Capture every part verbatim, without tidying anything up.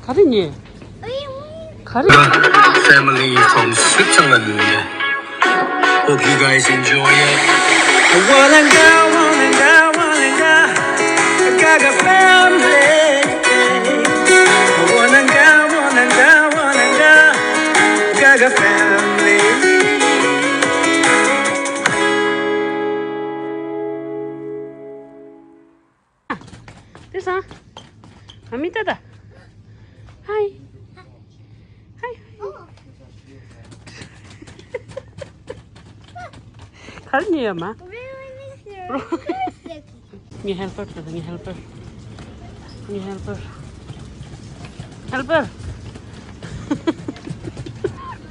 ག་རེ་ཉོས། ག་རེ། Family from Switzerland. Hope you guys enjoy it. Walanga, walanga, walanga, Gaga family. Walanga, walanga, walanga, Gaga family. དེ་སང་། ཨ་མི་ཏ་ཏ། ཧའི། ཧའི། གར་ཉེ་ཡ་མ། ངའི་ཧེལ་པར་ད་ངའི་ཧེལ་པར། ངའི་ཧེལ་པར། ཧེལ་པར།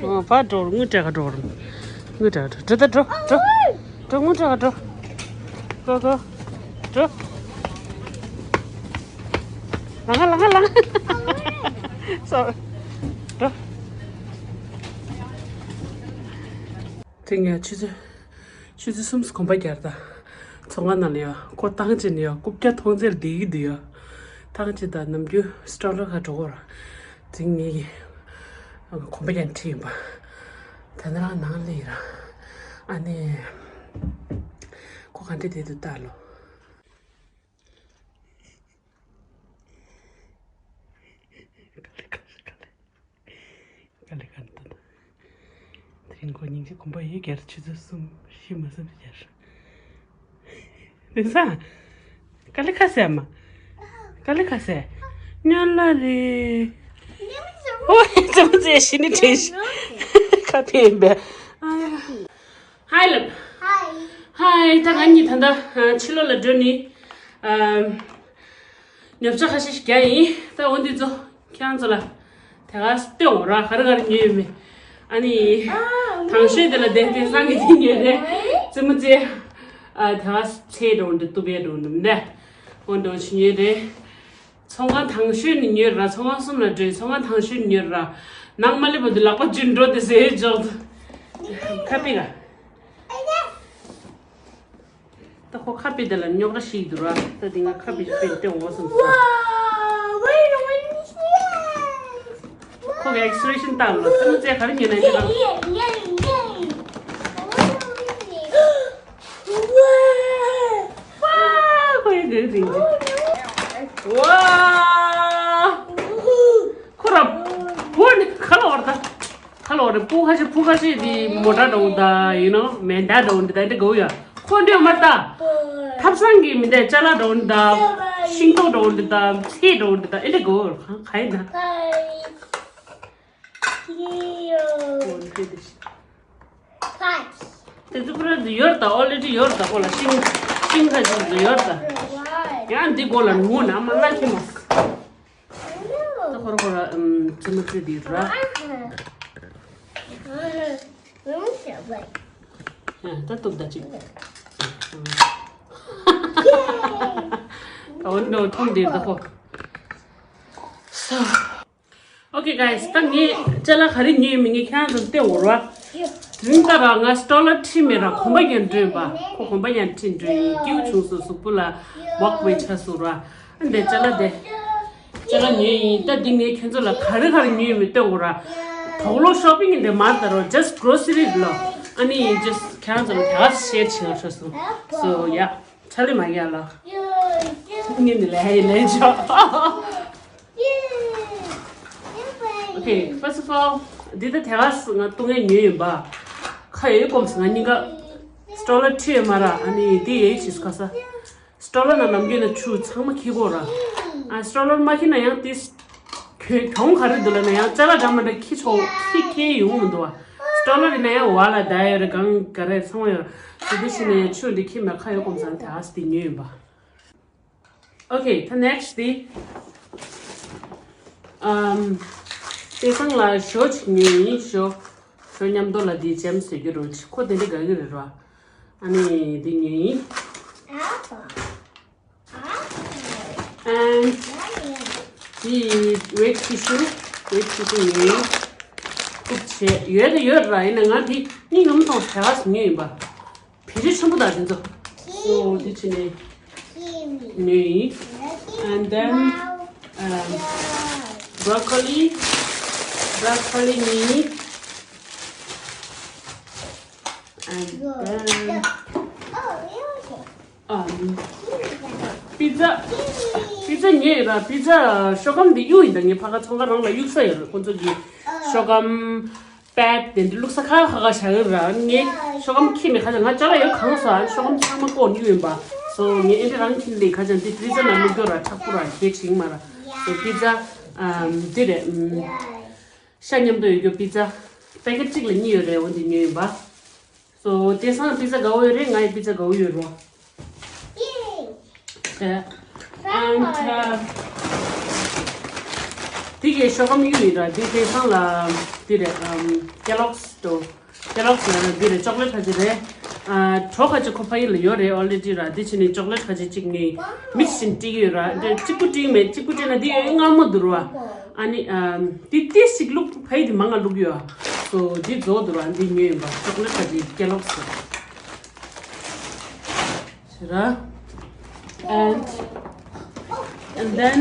ཨོ་ཕ་འགྲོ་རུ་དངུལ་སྤྲད་ག་འགྲོ་རུ། དངུལ་སྤྲད་ག་འགྲོ་འགྲོ་ད་འགྲོ་འགྲོ། འགྲོ་དངུལ་སྤྲད་ག་འགྲོ། གོ་གོ། འགྲོ། ལང་ལང་ལང་ལང་། སོ། འགྲོ། དེ་ངས་ཆུ་ཚོད། ཆུ་ཚོད་གསུམ་གོམ་པ་རྒྱག་ད། ཚོང་ཁང་ནང་ལ་ཡ་ཁོ་ཐང་ཆད་ནས་ཡ་རྐུབ་བཀྱག་མཐོང་ཚད་བསྡད་ཀྱི་འདུག་ཡ། ཐང་ཆད་ད་ནམ་རྒྱུན་སི་ཊོ་ལར་ཁ་འགྲོ་གོ་ར། དེ་ངས་ཀྱི་གོམ་པ་རྒྱག་ཁྲིད་ཡིན་པ། ད་ནི་རང་ནང་ལ་ཡིན་ར། ཨ་ནི། ཁོ་ག་འདྲ་བསྡད་འདུག་ལྟ་ལོ། དཀའ་ལས་ཁག་ཤི་དཀའ་ལས། དཀའ་ལས་ཁག་འདུག་དེ་རིང་ཁོ་སྙིང་རྗེ་གོམ་པ་ཡོད་རྒྱལ་ཆུ་ཚོད་གསུམ་བཞི་མ་ཟིན་རྒྱལ། དེང་སང་། དཀའ་ལས་ཁག་ཟེར་མ། དཀའ་ལས་ཁག་ཟེར། སྨྱོན་ལ་རེད། ཨོ་ཙི་མོ་ཙི་ཤི་ནི་དྲན་ཤི། ཁ་ཕན་པས། ཨ་ཡ། ཧའི་ལབ། ཧའི། ཧའི། ད་ང་གཉིས་ད་ལྟ་ཕྱི་ལོགས་ལ་འགྲོ་ནི། ཉོ་ཆ་ཁ་ཤས་ཤིག་རྒྱག་ཡིན། ད་འོ་འདི་ཚོ་ཁྱེད་རང་ཚོ་ལ་དེ་ག་སྟོན་འོ་ར་ག་རེ་ག་རེ་ཉོས་ཡོད་མེད། ཨ་ནི། དང་ཤོས་དེ་ལ་བསྡད་དེ་སང་གི་དེ་ཉོས་རེད། ཙི་མོ་ཙི། ཨ་དེ་ག་ཚེ་འགྲོ་འདི་ཏུ་བས་འགྲོ་འདི་མི་འདའ། འོ་འགྲོ་ཞིག་ཉོས་རེད། ཚོང་ཁང་དང་ཤོས་ནི་ཉོས་ར། ཚོང་ཁང་གསུམ་ལ་འགྲོ་ཡི། ཚོང་ཁང་དང་ཤོས་ནི་ཉོས་ར། ནང་མ་སླེབས་པ་དུ་ལག་པ་འཇུ་འགྲོ་དེ་ཟེར་འཇོག་དུ། ཁ་པི་ག་ད་ཁོ་ཁ་པི་དེ་ལ་རྙོག་དྲ་ཞིག་འདུག་ར། ད་དེ་ང་ཁ་པི་ཞིག་པེན་ཏེ་འོ་སོང་སོང་། ཁོ་གི་ཨེག་སི་པི་རེ་ཤན་ལྟ་ལོ། ཙི་མོ་ཙི་ག་རེ་ཉོས་ན་ཉོས་ར། ཁོ་ཡི་འདིར་རིང་ཅིག་ཁོ་ར་བོ་ནི་ཁ་ལོ་བར་ད། ཁ་ལོ་རེ་སྤུ་ཁ་ཤས་སྤུ་ཁ་ཤས་དེ་མོ་ཊ་འདྲ་བོ་ད་ཡིན་ནོ་མེ་མདའ་འདྲ་བོ་འདི་ད་འདི་གོ་ཡ། ཁོ་འདྲ་མ་ད། ཐབ་ཚང་གི་མི་འདྲ་ཅ་ལག་འདྲ་བོ་འདི་ད། ཤིང་ཏོག་འདྲ་བོ་འདི་ད། ཚེ་འདྲ་བོ་འདི་ད་ཨེ་འདྲ་གོ་གང་ག་ཡིན་ད། དེ་ཚོ་ཁོ་རང་ཚོ་ཡོད་ད། ཨོ་ལེ་ཌི་ཡོད་ད། ཁོ་ལ་ཤིང་ཤིང་ཁ་ཅིག་ཡོད་ད། ཡང་འདི་གོ་ལ་ངུ་ན་མ་ལ་ཁྱི་མོ། ད་ཁོ་ར་ཁོ་ར་ཨམ་ཙི་མ་ཙི་འདི་ར། ཡ་ད་གཏུབ་ད་ཅིག་ད་འོ་འདྲ་ཐོང་འདི་ད་ཁོ། Okay guys, ད་ངས་ཅ་ལག་ག་རེ་ཉོས་མིན་ངས་ཁྱེད་རང་ཚོར་བསྟན་འོར་བ། དེ་རིང་ད་ར་ང་སི་ཊོ་ལར་ཁྲིད་མེད་ར། གོམ་པ་རྒྱག་འགྲོ་ཡིན་པ། ཁོ་གོམ་པ་རྒྱག་ཁྲིད་འགྲོ་ཡིན། སྐྱིད་པོ་བྱུང་སོང་གཟུགས་པོ་ལ་ཝོག་ཝེ་ཆགས་སོང་ར། ཨ་འདི་ཅ་ལག་འདི། ཅ་ལག་ཉོས་ཡིན། ད་འདི་ངས་ཁྱོད་ཚོ་ལ་ག་རེ་ག་རེ་ཉོས་མིན་བསྟན་འོར་ར། དོག་ལོ་ཤོ་པིང་འདི་མར་ད་རོ། just grocery ལོ། ཨ་ནི་just ཁྱེད་རང་ཚོ་ལ་ད་ག་ཤེར་བྱེད་ཆོག་སོང་། So yeah. ཆ་ལེ་མ་ཡ་ལ། ངས་འདི་ལ་ཧེ་ལེ་ཆོག Okay, first of all, འདི་ད་དེ་ག་ང་ཏུ་ངས་ཉོས་ཡིན་པ། ཁ་ཡོད་གོམས་ང་གཉིས་ཀ་སི་ཊོ་ལར་ཁྲིད་ཡོད་མ་ར། ཨ་ནི་འདི་ཡེ་ཤིས་ཁ་ས་སི་ཊོ་ལར་ན་ནམ་རྒྱུན་ན་ཆུ་ཚང་མ་ཁྱི་གོ་ར། ཨ་སི་ཊོ་ལར་མ་ཁྱི་ན་ཡང་ཏིས་གྱོང་ག་རེ་འདུག་ལ་ན་ཡང་ཅ་ལག་འདྲ་མ་འདྲ་ཁྱི་ཆོག་ཁྱི་ཁྱི་ཡོང་མི་འདུག་བ། སི་ཊོ་ལར་ཡིན་ན་ཡང་བ་ལ་ད་ཡོད་རེད། གང་ག་རེ་ཚང་མ་ཡོད་ར། དེ་དེ་ཤི་ན་ཡང་ཆུ་འདི་ཁྱི་མ་ཁ་ཡོད་གོམས་ང་དེ་ཨ་སི་འདི་ཉོས་ཡིན་པ། Okay, the next thing. Um, དེ་སང་ལ་ཞོ་ཅིག་ཉོས་ཡིན། ཞོ། ཞོ་མཉམ་དུ་ལ་དེ་ཇེམ་ཟེར་གྱི་རོ་ཅིག་ཁོ་དེ་འདྲ་དགའ་གི་རེད་རོ། ཨ་ནི་དེ་ཉོས་ཡིན། And དེ་wet tissue, wet tissue ཉོས་ཡིན། ཁུག་བྱས་ཡོད་ད་ཡོད་ར། ཡིན་ན་ང་དེ་གཉིས་ཡོང་མཐོང་དེ་ག་སུ་ཉོས་ཡིན་པ། བེ་རི་ཆེན་པོ་དང་དེ་ཚོ། So དེ་ཕྱི་ནས་ཉོས་ཡིན། And then, um, Broccoli, broccoli གཉིས། And then, um, pizza, pizza ཉོས་ཡོད་ར། pizza ཤོག་སྒམ་འདི་གཡུག་ཡིན་ད། ངས་ཕ་ག་ཚོང་ཁང་རང་ལ་གཡུག་ས་ཡོད་ར། ཁོང་ཚོ་གི་ཤོག་སྒམ་པད་དེ་འདི་བླུགས་ས་ཁ་ཁ་ཁ་བཞག་ཡོད་ར། ངས་ཤོག་སྒམ་ཁྱེར་ནས་ཁ་བྱང་ང་ཅ་ལག་ཡོད་གང་སོང་ཨ། ཤོག་སྒམ་ཚང་མ་བཀོག་ནས་གཡུག་ཡིན་པ། so ངས་ཨེ་འདྲ་རང་ཁྱེར་ལས་ཁ་བྱང་འདི་pizza ནང་བླུགས་རྒྱུ་ར། མཁྲེགས་པོ་ར་གལ་ཆེན་མ་ར། so pizza འདི་རེད། ཤ་མཉམ་དུ་ཡོད་རྒྱུ་pizza packet གཅིག་ལ་གཉིས་ཡོད་རེད། འོ་འདི་ཉོས་ཡིན་པ། so དེང་སང་pizza དགའ་བོ་ཡོད་རེད། ང་ཡི་pizza དགའ་བོ་ཡོད་རེད། And དེ་གའི་ཤོག་སྒམ་གཡུག་ཡིན་ར། དེ་དེང་སང་ལ་དེ་རེད། Kellogg's དོ། Kellogg's ལ་དེ་རེད། ཅོག་ལེ་ཊི་ཁ་ཅིག་རེད། གྲོ་ཁ་ཅིག་ཁོ་ཕ་ཡུལ་ལ་ཡོད་རེད། already ར། དེ་བྱས་ནས་ཅོག་ལེ་ཊི་ཁ་ཅིག་གཅིག་ངས་མིག་བཞིན་སྤྲད་ཀྱི་ཡོད་ར། དེ་གཅིག་པུ་སྤྲད་མེད། གཅིག་པུ་སྤྲད་ན་དེ་མངར་མོ་འདུག་ར། ཨ་ནི་དེ་ཏིས་ཞིག་བླུགས། ཕ་ཡུལ་དེ་མང་ང་བླུགས་ཡོད། so དེ་རྫོགས་འདུག་ར། དེ་ཉོས་ཡིན་པ། ཅོག་ལེ་ཊི་ཁ་ཅིག་Kellogg's ཟེར་ར། And and then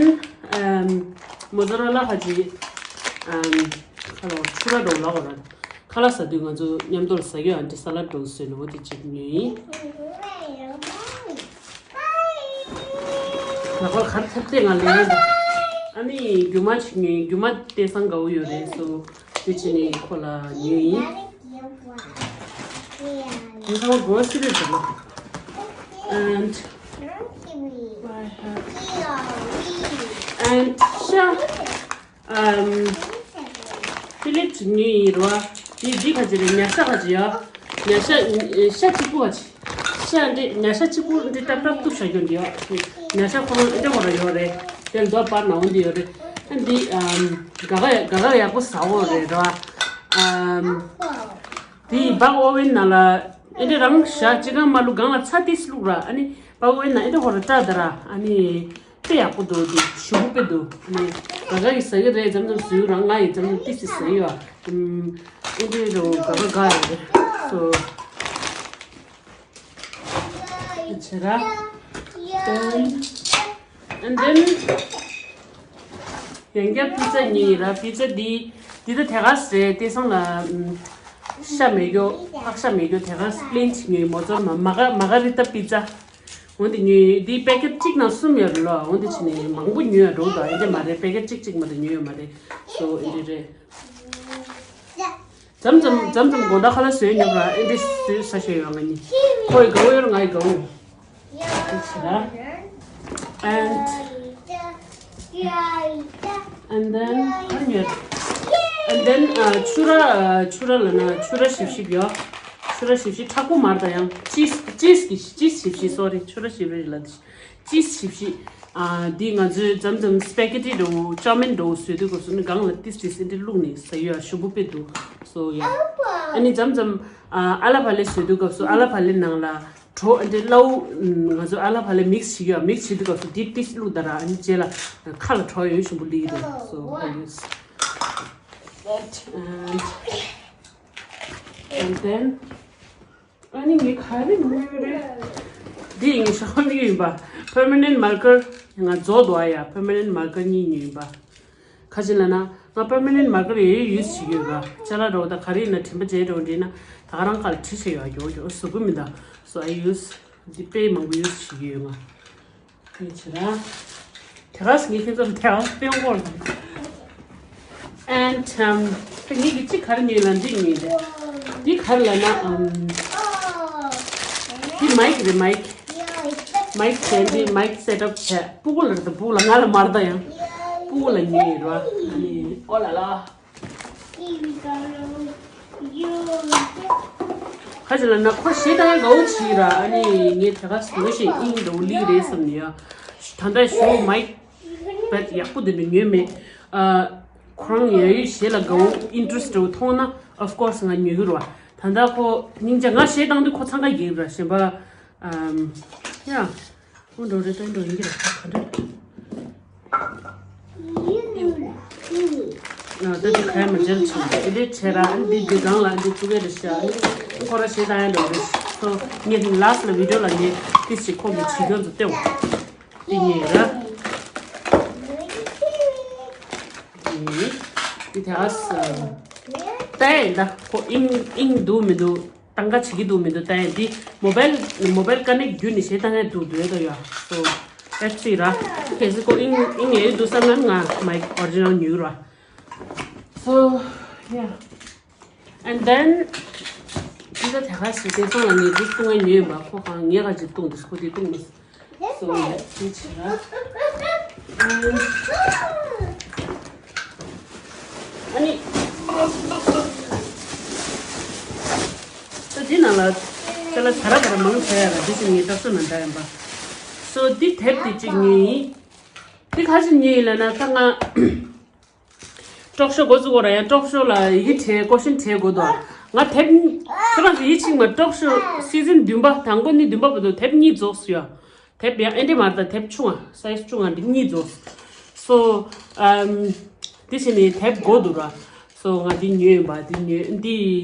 mozzarella ཁ་ཅིག་ཁ་ལོ་ཆུ་ར་འགྲོ་ལ་གོ་ར། ཁ་ལག་ཟ་དུས་ང་ཚོ་མཉམ་དུ་ལ་ཟ་གི་ཡོད། ཨ་འདྲ་ས་ལ་འགྲོ་ཟེར་ནོ་དེ་གཅིག་ཉོས་ཡིན། ལ་གོ་གར་ཐེབས་ཏེ་ང་ལེན་ཡིན། ཨ་ནི་རྒྱུ་མ་ཅིག་ཉོས་ཡིན། རྒྱུ་མ་དེང་སང་དགའ་བོ་ཡོད་རེད། so དེ་བྱས་ནས་ཁོ་ལ་ཉོས་ཡིན། དེང་སང་grocery རེད་ལ། and and ཤ། ཨམ། ཕི་ལེཊ་ཉོས་ཡིན་རོ། དེ་འདི་ཁ་ཅིག་རེད། ཉ་ཤ་ཁ་ཅིག་ཡོད། ཉ་ཤ། ཤ་གཅིག་པུ་ཁ་ཅིག་ཤ་འདི་ཉ་ཤ་གཅིག་པུ་འདི་ཏབ་ཏབ་བཏུབ་བཞག་རྒྱུ་འདི་ཡོད། ཉ་ཤ་ཁོ་རང་འདི་ཁོ་རང་ཡོད་རེད། དེ་མདོ་པར་ནང་འདི་ཡོད་རེད། འདི་ཨམ། ག་ག་ག་ག་ཡག་པོ་ཟ་འོ་རེད་རོ། ཨམ། དེ་ཡིས་སྦག་ཨོ་ཝེན་ནང་ལ་ཨེ་འདྲ་རང་བཞག་ཅི་གང་མ་བླུགས། སྒང་ལ་ཚྭ་ཏིས་བླུགས་ར། ཨ་ནི་སྦག་ཨོ་ཝེན་ནང་ཨེ་འདྲ་ཁོ་ར་བཀྲ་ད་ར། ཨ་ནི་དཔེ་ཡག་པོ་འདུག་དེ་ཞུ་བོ་དཔེ་འདུག་ཨ་ནི་ག་ག་ཡིས་ཟ་གི་རེད། མཚམས་མཚམས་བཟོས་རང་ང་ཡིས་མཚམས་མཚམས་ཏིས་ཏིས་ཟ་ཡོད། ཨ་ཨེ་འདྲ་རོ་ག་ག་དགའ་ཡོད་རེད། so བྱེད་ར། And then ཡང་བསྐྱར་pizza ཉོས་ཡིན་ར། pizza འདི་འདི་ད་དེ་ག་རེད། དེང་སང་ལ་ཤ་མེད་རྒྱུ། ཕག་ཤ་མེད་རྒྱུ་དེ་ག་རེད། plain ཅིག་ཉོས་ཡིན། མོ་ཙོར་མ་མ་ག་མ་ག་རི་ཏ་pizza འོ་འདི་ཉོས་ཡིན། འདི་packet གཅིག་ནང་གསུམ་ཡོད་རེད་ལོ། འོ་འདི་བྱས་ནས་མང་པོ་ཉོས་ཡ་འགྲོ་དང་ཨེ་འདྲ་མ་རེད། packet གཅིག་གཅིག་མ་གཏོགས་ཉོས་ཡོད་མ་རེད། so ཨེ་འདྲ་རེད། མཚམས་མཚམས་མཚམས་མཚམས་དགོང་དག་ཁ་ལག་བཟོས་ཉོབ་ར། ཨེ་འདྲ་བཟོས་ཟ་ཤེས་ཡོད་ང་གཉིས། ཁོ་ཡི་དགའ་བོ་ཡོད་ར་ང་ཡི་དགའ་བོ། དེ་བྱས་ར། and and then ག་རེ་ཉོས། and then ཆུ་ར། ཆུ་ར་ལ་ན་ཆུ་ར་བཞི་བཞི་ཡོད། ཆུ་ར་བཞི་བཞི་མཁྲེགས་པོ་མ་རེད་ད། ཡང་cheese cheese གི་cheese བཞི་བཞི། sorry ཆུ་ར་བཞི་བཞི་རེད་ལ། cheese བཞི་བཞི། ཨ་འདི་ང་ཚོས་མཚམས་མཚམས་spaghetti འདྲ་བོ་chow mein འདྲ་བོ་བཟོས་དུས་སྐབས་སུ་ནི་སྒང་ལ་ཏིས་ཏིས་ཨེ་འདྲ་བླུགས་ནས་ཟ་ཡོད། ཞུ་བོ་དཔེ་འདུག so yeah ཨ་ནི་མཚམས་མཚམས་ཨ་ཨ་ལ་ཕ་ལེ་བཟོས་དུས་སྐབས་སུ་ཨ་ལ་ཕ་ལེ་ནང་ལ་གྲོ་ཨེ་འདྲ་སླ་བོ་ང་ཚོ་ཨ་ལ་ཕ་ལེ་mix བྱེད་ཡོད། mix བྱེད་དུས་སྐབས་སུ་ཏིས་ཏིས་བླུགས་ད་ར། ཨ་ནི་རྗེས་ལ་ཁ་ལ་གྲོ་ཡོད་ཞུ་བོ་ལི་རེད། so I use that and and then ཨ་ནི་ངས་ག་རེ་ཉོས་རེད། འདི་ངས་ཤོག་མིག་ཡིན་པ། permanent marker ང་རྫོགས་འདུག་ཨ་ཡ། permanent marker གཉིས་ཉོས་ཡིན་པ། ཁ་ཅིག་ལ་ན་ང་permanent marker ཡེ་ཡེ་use བྱེད་ཀྱི་ཡོད་པ། ཅ་ལག་འགྲོ་ད་ག་རེ་ཡིན་ན་དྲན་པ་བརྗེད་འགྲོ་འདྲི་ན་ད་ག་རང་ཁ་ལ་བྲིས་བྱས་ཡོད་ཡོད་ཡོད་གཟུགས་པོ་མི་འདའ། so I use འདི་དཔེ་མང་པོ་use བྱེད་ཀྱི་ཡོད་ང་། དེ་བྱས་ན། དེ་ག་སེ་ངས་ཁྱེད་ཚོར་དེ་ག་སེ་སྟོན་གོ་རེད། and um དེ་ངས་ཀྱི་གཅིག་ག་རེ་ཉོས་ལ་འདི་ཉོས་རེད། འདི་ག་རེ་ལབ་ན་um འདི་mic རེད། mic mic བྱས། འདི་mic set up བྱས། སྤུ་གུ་ལ་རེད། སྤུ་གུ་ལ་ང་ལ་མ་རེད་ད། ཡང་སྤུ་གུ་ལ་ཉོས་ཡོད་རེད་བ། ཨ་ནི་ཨོ་ལ་ལ། ཁ་ཅིག་ལ་ན་ཁོ་གཞས་བཏང་ཡ་དགའ་བོ་བྱེད་ར། ཨ་ནི་ངས་དེ་ག་སེ་ངོ་ཤེས་ཨིན་འགྲོ་ལི་རེད་བསམ་ནས་ཡ། ད་ལྟ་ཞོ་མའིག་པད་ཡག་པོ་དེ་འདྲ་ཉོས་མེད། ཨ་ཁོ་རང་ཡ་ཡོད་གཞས་ལ་དགའ་བོ་interest འདྲ་བོ་མཐོང་ན་of course ང་ཉོ་གི་རེད་བ། ད་ལྟ་ཁོ་སྙིང་རྗེ་ང་གཞས་བཏང་དུས་ཁོ་འཚང་ཁ་རྒྱག་གི་ར། གཞན་པ་ཨམ་ཡ། འོ་འགྲོ་རེད། ད་འགྲོ་ཡིན་གྱི་རེད། ག་འདྲ། ཨ་ད་དེ་ག་ཡ་མ་འཇལ་ཆོག་དེ་འདྲའི་བྱས་ར། ཨ་ནི་འདི་འདི་སྒང་ལ་འདི་བཙུགས་ཡ་རེད་ཤག་ཨ་ནི་ཁོ་ར་གཞས་བཏང་ཡ་འགྲོ་རེད། so ངས་last ལ་video ལ་ངས་ཏིས་ཅིག་ཁོ་གི་བྱེད་སྟངས་ཚོ་སྟེར་འོང་། འདི་ཉོས་ར། ཡིན། འདི་དེ་ཨ་ས་ལྟ་ཡིན་ད། ཁོ་ཨིང་ཨིང་འདུག་མི་འདུག་གཏང་ཀ་བྱེད་ཀྱི་འདུག་མི་འདུག་ལྟ་ཡིན། འདི་མོ་བེལ་མོ་བེལ་ཀ་ནེག་བརྒྱུད་ནས་གཞས་བཏང་ཡ་འདུག་འདུག་ཡ་ད་ཡ། So that's it ར། གལ་སྲིད་ཁོ་ཨིང་ཨིང་ཡོད་འདུག་བསམ་ན་ང་མའིག་ཨོ་རི་ཇི་ནལ་ཉོས་ར། So yeah, and then འདི་ད་དེ་ག་ཞིག་དེང་སང་ལ་ངས་འདི་བཏུང་ཡ་ཉོས་ཡིན་པ། ཁོ་གང་ངས་ག་ཅིག་བཏུང་འདུག་ཁོ་འདི་བཏུང་མི་སྲིད། So yeah, this is ཨ་ནི། ད་འདི་ནང་ལ་ཅ་ལག་ཆ་ར་བ་ར་མང་ཆེ་ཡ་ལ་འདི་ཅི་ངའི་ལྟ་ཚུལ་ནང་འདྲ་ཡིན་པ། So འདི་དེབ་འདི་གཅིག་ཉོས་ཡིན། འདི་ག་ཅིག་ཉོས་ཡིན་ལབ་ན་ད་ང་ཊོག་ཤོ་འགོ་བཙུགས་གོ་ར། ཡང་ཊོག་ཤོ་ལ་ཡི་གེ་བྲིས་ཀོ་ཤན་བྲིས་དགོས་དོ། ང་དེབ་ཁྱེད་རང་ཚོ་ཡིད་ཆེས་མ། ཊོག་ཤོ་སི་ཛན་བདུན་པ་དང་པོ་ནས་བདུན་པ་བར་དུ་དེབ་གཉིས་རྫོགས་སོང་ཡ། དེབ་ཡང་ཨེ་འདྲ་མ་རེད་ད། དེབ་ཆུང་བ་སའི་ཛི་ཆུང་བ་འདི་གཉིས་རྫོགས། So um འདི་བྱས་ནས་དེབ་དགོས་འདུག་ར། So ང་འདི་ཉོས་ཡིན་པ། འདི་ཉོས་འདི་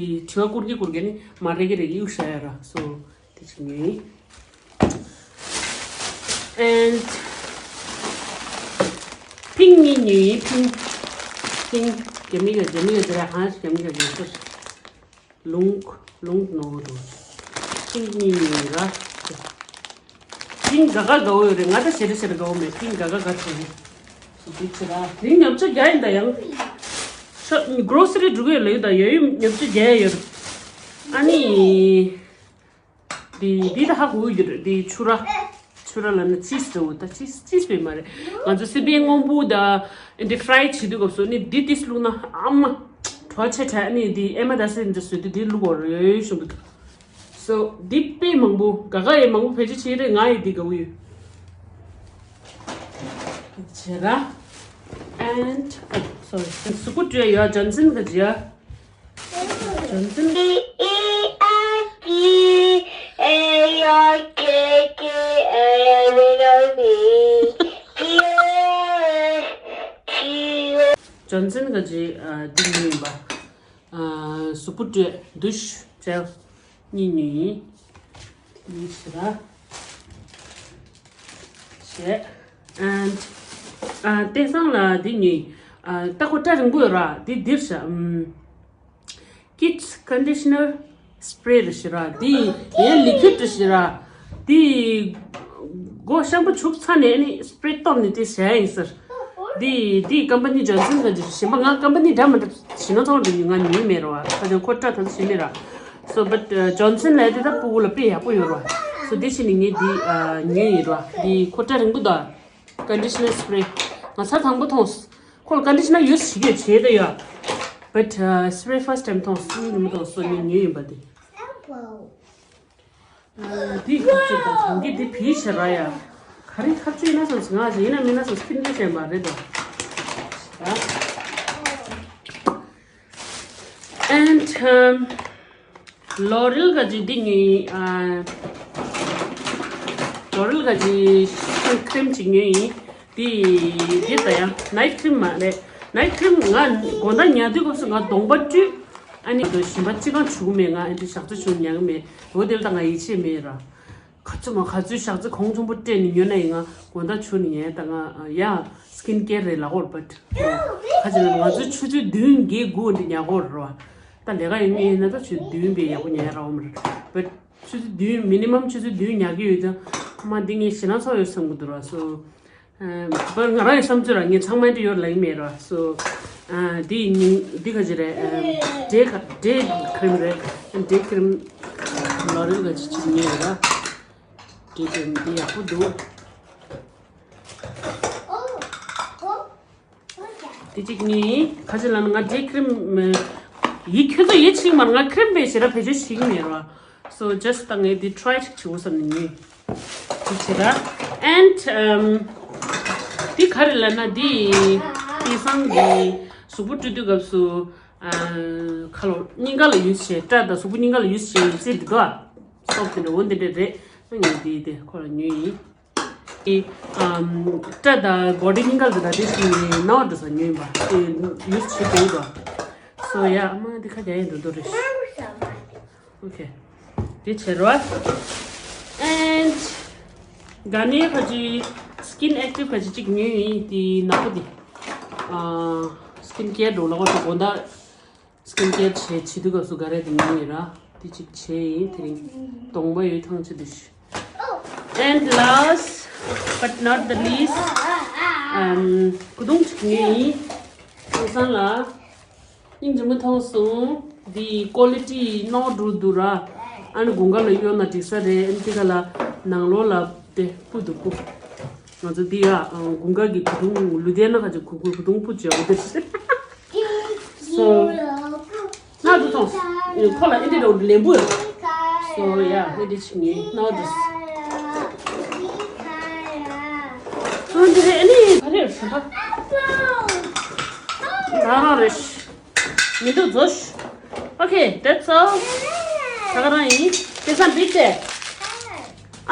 དྲི་བ་བསྐུར་གི་བསྐུར་གི་ནི་མ་རེད་གི་རེད་གི་གཡུག་བཞག་ཡ་ར། So འདི་ཅིག་ཉོས་ཡིན། And ཕིང་གཉིས་ཉོས་ཡིན། ཕིང་ཕིང་རྒྱ་མི་ག་རྒྱ་མི་ག་ཅི་ར་ཧང་རྒྱ་མི་ག་ཅི་ར། ལུང་ལུང་ནོ་རུ། ཕིང་གཉིས་ཉོས་ར། ཕིང་ག་ག་དགའ་བོ་ཡོད་རེད། ང་ད་ཞེ་དྲག་ཞེ་དྲག་དགའ་བོ་མེད། ཕིང་ག་ག་དགའ་བོ་རེད། སུ་འདི་ཆེ་ར། དེ་ཉོ་ཆ་རྒྱ་ཡིན་ད་ཡང་། ཤ་གྷོ་རོ་སི་རི་འགྲོ་གི་ཡོད་ལ་ཡོད་ད། ཡོད་ཡོད་ཉོ་ཆ་རྒྱ་ཡོད། ཨ་ནི། འདི་འདི་ད་ཧ་གོ་གི་ཡོད་རེད། འདི་ཆུ་ར། ཆུ་ར་ལབ་ན་ཅིས་འདྲ་བོ་ད། ཅིས་ཅིས་པས་མ་རེད། ང་ཚོ་སི་པན་སྔོན་པོ་ད་འདི་ཕ་རའི་བྱེད་དུས་སྐབས་སུ་ནི་འདི་ཏིས་བླུགས་ན་ཨ་མ་བྲོ་ཆེ་དྲགས། ནི་འདི་ཨེ་མ་ད་སི་འདི་བཟོས་དུས་འདི་བླུགས་པར་ཡོད་ཤོད་གི་འདུག So འདི་དཔེ་མང་པོ་ག་ག་ཡི་མང་པོ་བེད་སྤྱོད་བྱེད་རེད། ང་ཡི་འདི་དགའ་བོ་ཡོད། བྱེད་ར། And oh, sorry, གཟུགས་པོ་བཀྲུས་ཡ་ཡོད། ཇོན་སན་ག་ཅི་ཡ། ཇོན་སན། ཇོན་སན་ག་ཅི་འདི་ཉོས་ཡིན་པ། གཟུགས་པོ་བཀྲུས་འདུ་ཤུ་ཇེལ་གཉིས་ཉོས་ཡིན། གཉིས་ཤི་ར། བྱས། And དེང་སང་ལ་འདི་ཉོས་ཡིན། ད་ཁོ་སྐྲ་རིང་པོ་ཡོད་ར། འདི་འདིར་བཞག Kids conditioner spray རེད་ཤི་ར། འདི་ཡན་ལི་ཁུད་རེད་ཤི་ར། འདི་སྒོ་ཤམ་པུ་བྱུག་ཚར་ནས་ནི་སྤྲེ་གཏོར་ནས་དེ་བྱས་ཡིན་ཟེར། འདི་འདི་ཀམ་པ་ནི་ཇོན་སན་ག་ཅི་ཞིམ་པ། ང་ཀམ་པ་ནི་འདྲ་མི་འདྲ་ཞིམ་ན་ཚང་མ་འདི་ང་ཉོས་མེད་ར་བ། ད་དེ་ཁོ་སྐྲ་ད་ཞིམ་མེད་ར། So but ཇོན་སན་ལ་དེ་ད་སྤུ་གུ་ལ་དཔེ་ཡག་པོ་ཡོད་ར། So དེ་བྱས་ནས་ངས་འདི་ཉོས་ཡིན་ར། འདི་ཁོ་སྐྲ་རིང་པོ་ད། Conditioner spray ང་ཚར་དང་པོ་མཐོང་། ཁོ་ལ་conditioner use བྱེད་ཀྱི་བྱེད་ད་ཡོད། But spray first time མཐོང་། སུ་ཡིན་མི་མཐོང་སོ་ངས་ཉོས་ཡིན་པ་དེ། འདི་ཁོ་ཚོས་ད་གང་གི་འདི་བིས་བྱེད་ར་ཡ། ག་རེ་ཁ་ཆུ་ཡིན་ན་སོང་ང་ཡིན་ན་མིན་ན་སོང་སྐྱིན་གྱི་བྱས་པ་རེད་ད། And L'Oreal ག་ཅི་འདི་ཉོས་ཡིན། L'Oreal ག་ཅི་ཁྲིམ་ཅིག་ཉོས་ཡིན། འདི་འདི་ད་ཡང་night cream མ་རེད། Night cream ང་དགོང་དག་ཉལ་དུས་སྐབས་སུ་ང་གདོང་པ་བཀྲུས། ཨ་ནི་ཞིམ་པ་ཅི་གང་བྱུག་མེད། ང་ཨ་འདི་ཞག་ཚོད་བྱུག་ཉལ་གི་མེད། འོ་དེ་ལ་ད་ང་ཡིད་ཆེས་མེད་ར། ག་ཚོད་མ་ག་ཚོད་ཞག་ཚོད་གོང་མཐོན་པོ་སྤྲད་ནས་ཉོས་ན་ཡིན། ང་དགོང་དག་བྱུག་ནས་ཉལ་ད། ང་ཡ་skin care རེད་ལབ་ཀྱི་ཡོད་རེད། But ག་ཅི་ལབ་ན་ང་ཚོ་ཆུ་ཚོད་བདུན་བརྒྱད་དགུ་འདི་ཉལ་གྱི་ཡོད་རེད་བ། ད་ལས་ཀ་ཡོད་མཁན་ཡིན་ན་ད་ཆུ་ཚོད་བདུན་བས་ཡག་པོ་ཉལ་ཡ་རག་གི་མ་རེད། But ཆུ་ཚོད་བདུན་minimum ཆུ་ཚོད་བདུན་ཉལ་གྱི་ཡོད་ཙང་མ་འདི་ངས་ཞེད་སྣང་ཚ་པོ་ཡོད་བསམ་གྱི་འདུག་ར། So but ང་རང་གི་བསམ་ཚུལ་ར། ངས་ཚང་མ་འདི་ཡོད་ལབ་ཀྱི་མེད་ར། So འདི་ཉིན་འདི་ག་ཅི་རེད། day day cream རེད། Day cream L'Oreal ག་ཅི་ཅིག་ཉོས་ཡོད་ར། Day cream འདི་ཡག་པོ་འདུག་དེ་གཅིག་ཉོས་ཡིན། ག་ཅི་ལབ་ན་ང་day cream ཡིད་ཁྱོད་ཚོ་ཡིད་ཆེས་མ་རེད། ང་cream པའི་ཞེ་དྲག་བེད་སྤྱོད་བྱེད་ཀྱི་མེད་ར། So just ད་ངས་འདི་try ཅིག་བྱེད་དགོས་བསམ་ནས་ཉོས། འདི་བྱེད་ར། And འདི་ག་རེ་ལབ་ན་འདི་དེང་སང་གི་གཟུགས་པོ་བཀྲུ་དུས་སྐབས་སུ་ཁ་ལོ་སྙིང་ག་ལ་use བྱེད། སྐྲ་དང་གཟུགས་པོ་སྙིང་ག་ལ་use བྱེད་ཡིན་ཚེ་འདི་དོ། Soap དེ་འདྲ་འོ་འདི་འདྲ་རེད། ངས་འདི་དེ་ཁོ་ལ་ཉོས་ཡིན། ཨེ། ཨམ། སྐྲ་དང་body སྙིང་ག་ལ་དེ་དང་དེ་དེ་ནང་དུ་ས་ཉོས་པ་དེ་use བྱེད་དགོས་པ། So yeah ཨ་མ་འདི་ཁ་རྒྱག་ཡིན་འདུག་འདུག་རེད། Okay དེ་བྱེད་རོགས། And Garnier ག་ཅི་skin active ག་ཅི་གཅིག་ཉོས་ཡིན། དེ་ནག་པོ་དེ། ཨ། སི་ཀིན་ཀེར་འགྲོ་ལ་བ་དུ་དགོང་དག་སི་ཀིན་ཀེར་བྱས་བྱེད་དུས་སྐབས་སུ་ག་རེ་དེ་ཉོས་ཡིན་ར། དེ་གཅིག་བྱས་ཡིན། དེ་རིང་གདོང་པ་ཡོད་ཐང་ཆེ་དུ་ཤི། And last but not the least, um, ཀུ་དུང་གཅིག་ཉོས་ཡིན། ཁང་སང་ལ། སྙིང་རྗེ་མོ་མཐོང་སོང་། འདི་ཀོ་ལི་ཊི་ནོར་འགྲོ་འདུག་ར། ཨ་ནི་དགུན་ཁ་ལ་གཡོལ་ན་འགྲིག་ས་རེད། ཨ་ནི་དེ་ག་ལ་ནང་ལོགས་ལ་དེ་སྤུ་འདུག་སྤུ། ང་ཚོ་འདི་ཡ་དགུན་ཁ་གི་གོས་ཐུང་ལུས་རྟེན་ན་ཁ་ཅིག་གོས་གོས་གོས་ཐུང་སྤུ་བྱས་འོ་དེ། སོ། ན་འདུག་མཐོང་། ཁོ་ལ་ཨེ་འདྲ་འདྲ་ལེན་པོ་ཡོད། སོ་ཡ་ཨེ་འདྲ་ཆི་ངེས་ན་འདུག་སོ་འདི་ཨ་ནི་ག་རེ་རེད་ཟེར་ན། རང་རང་རེད། མི་འདུག་རྫོགས། Okay, that's all. ད་ག་རང་ཡིན། དེ་སང་བིག་ཏེ།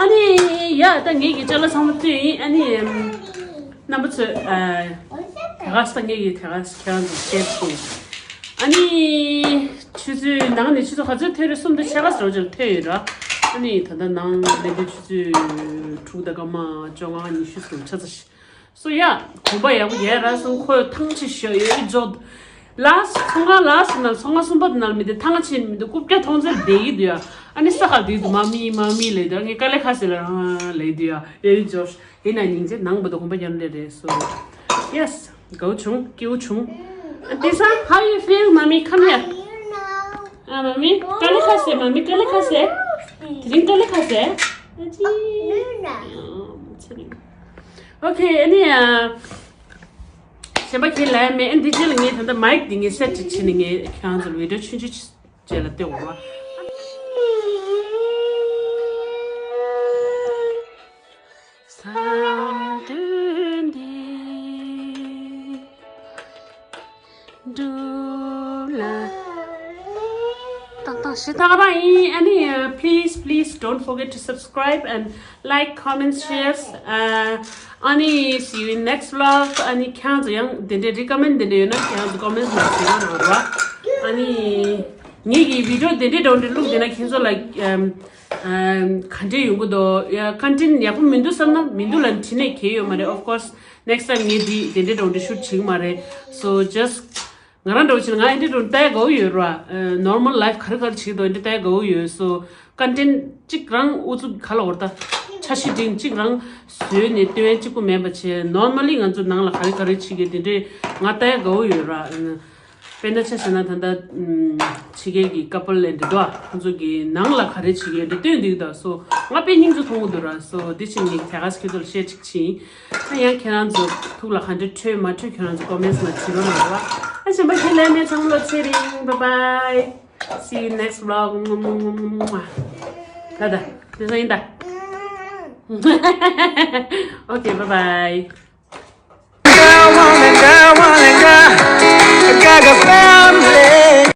ཨ་ནི་ཡ་ད་ངེད་ཀྱི་ཅ་ལག་ཚང་མ་བཏོན་ཡིན། ཨ་ནི་རྣམ་པ་ཚོས་ཨ་ད་ག་ས་ངེད་ཀྱི་ད་ག་ས་ཁྱེད་རང་ཚོ་བཤད་ཤིང་། ཨ་ནི་ཆུ་ཚོད་ནང་ནས་ཆུ་ཚོད་ག་ཚོད་ཐོན་རེད། གསུམ་དང་ཕྱེད་ཀ་ཙམ་ཅིག་ལ་ཐོན་ཡོད་ར། ཨ་ནི་ད་ལྟ་ནང་སླེབས་དུས་ཆུ་ཚོད་དྲུག་དང་སྐར་མ་བཅོ་ལྔ་ཉི་ཤུ་ཙམ་ཆ་ཚ་ཤི། སོ་ཡ། གོམ་པ་ཡག་པོ་ཡས་ར་སོང་། ཁོས་ཐང་ཆད་ཤོག་ཡོད་འཇོག་ལཱསི་ཚོང་ཁང་ལཱསི་ནང་ཚོང་ཁང་གསུམ་པ་དེ་ནང་མི་དེ་ཐང་ཆད་མི་འདུག་རྐུབ་བཀྱག་མཐོང་ཚེ་བསྡད་ཀྱི་འདུག་ཡ། ཨ་ནི་ས་ཁ་བསྡད་འདུག་མ་མི་མ་མི་ལབ་འདུག་ངས་དཀའ་ལས་ཁག་ཟེར་ལ་རང་ལབ་འདུག་ཡ། ཡོད་འཇོག་ཡིན་ན་སྙིང་རྗེ། ནང་མི་འདུག་གོམ་པ་རྒྱབ་འདྲ་རེད། སོ་ཡེས། དགའ་བོ་བྱུང་། སྐྱིད་པོ་བྱུང་། དེ་སང་how you feel, mommy? Come here. ཨ་མ་མི་དཀའ་ལས་ཁག་ཟེར། མ་མི་དཀའ་ལས་ཁག་ཟེར། དེ་རིང་དཀའ་ལས་ཁག་ཟེར། ཨ་ཅི། ཨ་ཚེ་རིང་། Okay, ཨ་ནི་ཨ། གཞན་པ་ཁྱེད་ལ་མེད། ཨ་འདི་རྗེས་ལ་ངས་ད་ལྟ་མའིག་འདི་ངས་སེ་ཊི་ཅིག་བྱས་ནས་ངས་ཁྱེད་རང་ཚོ་ལ་བི་ཌིའོ་ཆུང་ཆུང་ཅིག་རྗེས་ལ་སྟེར་འོང་བ། བསམ་དོན་འདི། འགྲུབ་ལ། ཏག་ཏག་ཞེ་དྲག་པ་ཡིན། ཨ་ནི་please, please don't forget to subscribe and like, comments, shares. ཨ་ནི་see you in next vlog. ཨ་ནི་ཁྱེད་རང་ཚོ་ཡང་དེ་འདྲའི་རི་ཀོ་མེན་ཌི་དེ་འདྲ་ཡོད་ན་ཁྱེད་རང་ཚོ་ཀོ་མེན་ཊི་ནང་བྲིས་རོགས་གནང་རོགས། ཨ་ནི་ངེད་ཀྱི་བི་ཌིའོ་དེ་འདྲའི་འདྲ་འདྲ་བླུགས་བསྡད་ན་ཁྱེད་ཚོ་ལ་ཨམ། ག་འདྲས་ཡོང་གི་འདུག་ཡ། ཀོན་ཊེན་ཊི་ཡག་པོ་མི་འདུག་བསམ་ན་མི་འདུག་ལབ་ན་དྲི་ནས་གལ་ཡོད་མ་རེད། Of course, next time ངས་འདི་དེ་འདྲས་འདྲ་བོ་འདྲ་ཤུཊ་བྱེད་ཀྱི་མ་རེད། So just ང་རང་འདྲ་བོ་བྱས་ན་ང་འདི་འདྲ་བོ་ལྟ་ཡ་དགའ་བོ་ཡོད་ར། ནོར་མལ་ལའིཕ་ག་རེ་ག་རེ་བྱེད་ཀྱི་འདུག་འདི་ལྟ་ཡ་དགའ་བོ་ཡོད། So ཀོན་ཊེན་ཊི་གཅིག་རང་ཨུ་ཚུགས་ག་ལ་བར་ད་འཆར་གཞི་སྒྲིང་གཅིག་རང་བཟོས་ནས་སྟོན་ཡ་གཅིག་པུ་མེད་པ་བྱས། ནོར་མལ་ལི་ང་ཚོ་ནང་ལ་ག་རེ་ག་རེ་བྱེད་ཀྱི་འདི་འདྲས་ང་ལྟ་ཡ་དགའ་བོ་ཡོད་ར། དཔེར་ན་ཆ་བཞག་ན་ད་ལྟ་ཕྱི་རྒྱལ་གྱི་ཀ་པལ་ལ་འདི་འདུག་ཁོང་ཚོ་གི་ནང་ལ་ག་རེ་བྱེད་ཀྱི་འདི་སྟོན་འདུག་ད་སོ་ང་དཔེ་སྙིང་རྗེ་མཐོང་གི་འདུག་ར། སོ་འདི་ཕྱིན་ངས་དེ་ག་སི་ཁྱོད་ཚོ་ལ་བཤད་ཅིག་ཕྱིན། ད་ཡང་ཁྱེད་རང་ཚོ་ཐུགས་ལ་ག་འདྲ་འཕྲོད་མ་འཕྲོད་ཁྱེད་རང་ཚོ་ཀོ་མེན་ཊི་ནང་བྲིས་རོགས་གནང་ར། ཨ་གཞན་པ་ཁྱེད་ལས་མེད། ཚང་མ་ལ་ཚེ་རིང་། Bye bye, see you next vlog. ད་ད་དེ་ཚོ་ཡིན་ད། Okay, bye bye.